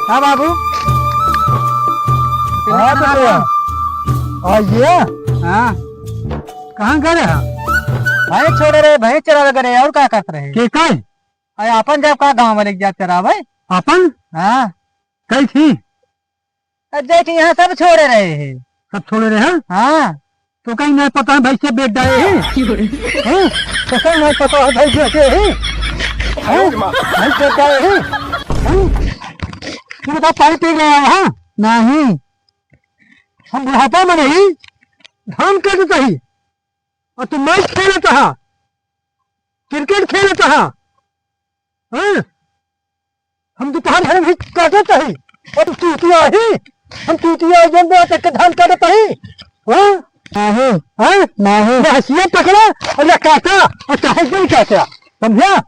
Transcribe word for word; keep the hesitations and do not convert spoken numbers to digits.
हाँ बाबू। हाँ तो भैया। आइए। हाँ। कहाँ गए रहे? भैंस छोड़े रहे, भैंस चरावे गए रहे, और का करत रहे? के कहे? अरे अपन जब का गाँव वाले के जात चरावे। अपन? हाँ। कई थी? अब जाए थी यहाँ सब छोड़े रहे हैं। सब छोड़े रहे हैं? हाँ। तो कहीं नहीं पता है भैंस से बेच डाए हैं? हैं? तो कहीं नहीं पता है भैंस से है? हैं? भैंस बेच डाए हैं? हैं? तू बता पानी पी गया है, हाँ? नहीं। हम बुढ़ापा में नहीं, धान काटत ही। और तू मैच खेलत हा, क्रिकेट खेलत हा, हाँ? हम दोपहर भर भी काटत ही, और तू चूतिया ही, हम चूतिया जन दे के धान काटत ही, हाँ? नहीं। हाँ? नहीं। हंसिया पकड़ा और या काटा, और चाहे नहीं काटा, समझा?